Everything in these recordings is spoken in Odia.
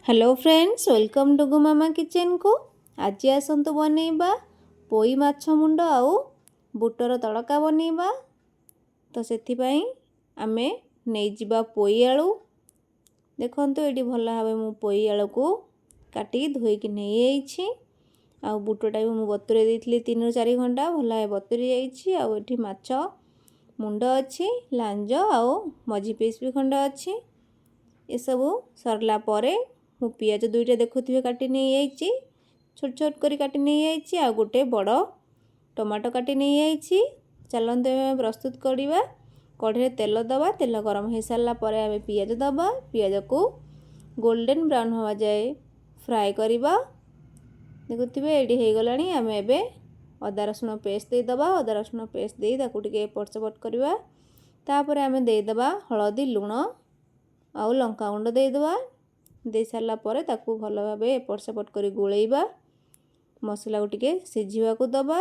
ହ୍ୟାଲୋ ଫ୍ରେଣ୍ଡସ୍, welcome Dugu ମାମା କିଚେନ୍କୁ। ଆଜି ଆସନ୍ତୁ ବନେଇବା ପୋଇ ମାଛ ମୁଣ୍ଡ ଆଉ ବୁଟର ତଡ଼କା ବନେଇବା। ତ ସେଥିପାଇଁ ଆମେ ନେଇଯିବା ପୋଇ ଆଳୁ। ଦେଖନ୍ତୁ, ଏଇଠି ଭଲ ଭାବେ ମୁଁ ପୋଇ ଆଳୁକୁ କାଟିକି ଧୋଇକି ନେଇଯାଇଛି ଆଉ ବୁଟଟା ବି ମୁଁ ବତୁରେଇ ଦେଇଥିଲି 3ରୁ 4 ଘଣ୍ଟା, ଭଲ ଭାବେ ବତୁରି ଯାଇଛି। ଆଉ ଏଠି ମାଛ ମୁଣ୍ଡ ଅଛି, ଲାଞ୍ଜ ଆଉ ମଝି ପିସ୍ ବି ଖଣ୍ଡ ଅଛି। ଏସବୁ ସରିଲା ପରେ ମୁଁ ପିଆଜ ଦୁଇଟା ଦେଖୁଥିବେ କାଟି ନେଇଯାଇଛି, ଛୋଟ ଛୋଟ କରି କାଟି ନେଇଯାଇଛି ଆଉ ଗୋଟେ ବଡ଼ ଟମାଟୋ କାଟି ନେଇଯାଇଛି। ଚାଲନ୍ତୁ ଆମେ ପ୍ରସ୍ତୁତ କରିବା। କଢ଼େଇରେ ତେଲ ଦେବା। ତେଲ ଗରମ ହୋଇସାରିଲା ପରେ ଆମେ ପିଆଜ ଦେବା। ପିଆଜକୁ ଗୋଲ୍ଡେନ୍ ବ୍ରାଉନ୍ ହେବା ଯାଏ ଫ୍ରାଏ କରିବା। ଦେଖୁଥିବେ, ଏଇଠି ହେଇଗଲାଣି। ଆମେ ଏବେ ଅଦା ରସୁଣ ପେଷ୍ଟ ଦେଇଦେବା। ଅଦା ରସୁଣ ପେଷ୍ଟ ଦେଇ ତାକୁ ଟିକେ ଏପଟ ସେପଟ କରିବା। ତାପରେ ଆମେ ଦେଇଦେବା ହଳଦୀ, ଲୁଣ ଆଉ ଲଙ୍କାଗୁଣ୍ଡ ଦେଇଦେବା। ଦେଇସାରିଲା ପରେ ତାକୁ ଭଲ ଭାବେ ଏପଟ ସେପଟ କରି ଗୋଳେଇବା। ମସଲାକୁ ଟିକେ ସିଝିବାକୁ ଦେବା।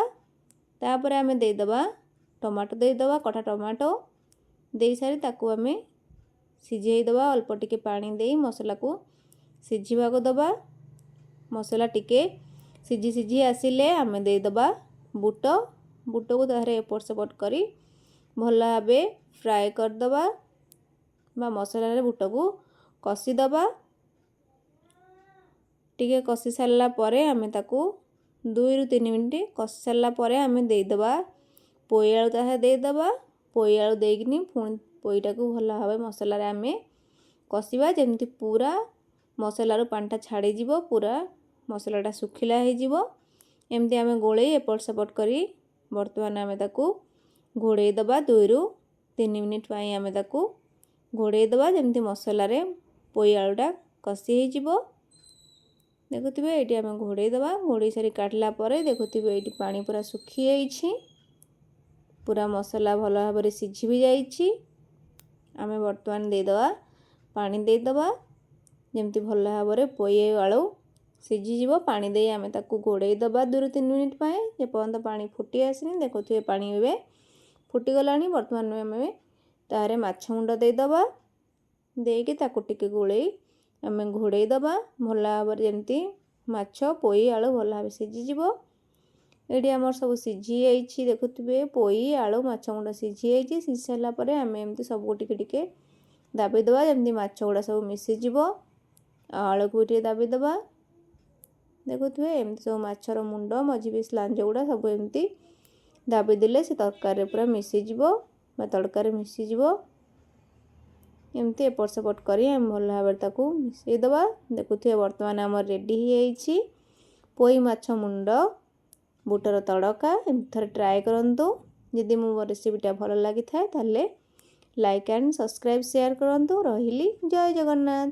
ତାପରେ ଆମେ ଦେଇଦେବା ଟମାଟୋ, ଦେଇଦେବା କଟା ଟମାଟୋ। ଦେଇସାରି ତାକୁ ଆମେ ସିଝେଇ ଦେବା। ଅଳ୍ପ ଟିକେ ପାଣି ଦେଇ ମସଲାକୁ ସିଝିବାକୁ ଦେବା। ମସଲା ଟିକେ ସିଝି ସିଝି ଆସିଲେ ଆମେ ଦେଇଦେବା ବୁଟ। ବୁଟକୁ ତାରେ ଏପଟ ସେପଟ କରି ଭଲ ଭାବେ ଫ୍ରାଏ କରିଦେବା ବା ମସଲାରେ ବୁଟକୁ କଷିଦେବା। ଟିକେ କଷି ସାରିଲା ପରେ ଆମେ ତାକୁ 2ରୁ 3 ମିନିଟ୍ କଷି ସାରିଲା ପରେ ଆମେ ଦେଇଦେବା ପୋଇ ଆଳୁ। ତାହା ଦେଇଦେବା ପୋଇ ଆଳୁ। ଦେଇକିନି ପୁଣି ପୋଇଟାକୁ ଭଲ ଭାବେ ମସଲାରେ ଆମେ କଷିବା, ଯେମିତି ପୁରା ମସଲାରୁ ପାଣିଟା ଛାଡ଼ିଯିବ, ପୁରା ମସଲାଟା ଶୁଖିଲା ହେଇଯିବ। ଏମିତି ଆମେ ଗୋଳେଇ ଏପଟ ସେପଟ କରି ବର୍ତ୍ତମାନ ଆମେ ତାକୁ ଘୋଡ଼େଇ ଦେବା। 2ରୁ 3 ମିନିଟ୍ ପାଇଁ ଆମେ ତାକୁ ଘୋଡ଼େଇ ଦେବା, ଯେମିତି ମସଲାରେ ପୋଇ ଆଳୁଟା କଷି ହେଇଯିବ। ଦେଖୁଥିବେ, ଏଇଠି ଆମେ ଘୋଡ଼େଇ ଦେବା। ଘୋଡ଼େଇ ସାରି କାଢ଼ିଲା ପରେ ଦେଖୁଥିବେ, ଏଇଠି ପାଣି ପୁରା ଶୁଖିଯାଇଛି, ପୁରା ମସଲା ଭଲ ଭାବରେ ସିଝି ବି ଯାଇଛି। ଆମେ ବର୍ତ୍ତମାନ ଦେଇଦେବା ପାଣି, ଦେଇଦେବା ଯେମିତି ଭଲ ଭାବରେ ପୋଇ ଆଳୁ ସିଝିଯିବ। ପାଣି ଦେଇ ଆମେ ତାକୁ ଘୋଡ଼େଇ ଦେବା 2ରୁ 3 ମିନିଟ୍ ପାଇଁ, ଯେପର୍ଯ୍ୟନ୍ତ ପାଣି ଫୁଟି ଆସିନି। ଦେଖୁଥିବେ, ପାଣି ଏବେ ଫୁଟିଗଲାଣି। ବର୍ତ୍ତମାନ ଆମେ ତାରେ ମାଛ ମୁଣ୍ଡ ଦେଇଦେବା। ଦେଇକି ତାକୁ ଟିକେ ଗୋଳେଇ ଆମେ ଘୋଡ଼େଇ ଦେବା ଭଲ ଭାବରେ, ଯେମିତି ମାଛ, ପୋଇ ଆଳୁ ଭଲ ଭାବେ ସିଝିଯିବ। ଏଇଠି ଆମର ସବୁ ସିଝି ଯାଇଛି। ଦେଖୁଥିବେ, ପୋଇ ଆଳୁ ମାଛ ମୁଣ୍ଡ ସିଝି ଯାଇଛି। ସିଝି ସାରିଲା ପରେ ଆମେ ଏମିତି ସବୁ ଟିକେ ଟିକେ ଦାବି ଦେବା, ଯେମିତି ମାଛ ଗୁଡ଼ା ସବୁ ମିଶିଯିବ ଆଉ ଆଳୁକୁ ବି ଟିକେ ଦାବି ଦେବା। ଦେଖୁଥିବେ, ଏମିତି ସବୁ ମାଛର ମୁଣ୍ଡ, ମଝି ପିସ୍, ଲାଞ୍ଜ ଗୁଡ଼ା ସବୁ ଏମିତି ଦାବି ଦେଲେ ସେ ତରକାରୀରେ ପୁରା ମିଶିଯିବ ବା ତଡ଼କାରେ ମିଶିଯିବ। ଏମିତି ଏପଟ ସେପଟ କରି ଆମେ ଭଲ ଭାବରେ ତାକୁ ମିଶାଇ ଦେବା। ଦେଖୁଥିବେ, ବର୍ତ୍ତମାନ ଆମର ରେଡ଼ି ହେଇଯାଇଛି ପୋଇ ମାଛ ମୁଣ୍ଡ ବୁଟର ତଡ଼କା। ଏମିତି ଥରେ ଟ୍ରାଏ କରନ୍ତୁ। ଯଦି ମୋ ରେସିପିଟା ଭଲ ଲାଗିଥାଏ, ତାହେଲେ ଲାଇକ୍ ଆଣ୍ଡ ସବସ୍କ୍ରାଇବ୍, ସେୟାର କରନ୍ତୁ। ରହିଲି, ଜୟ ଜଗନ୍ନାଥ।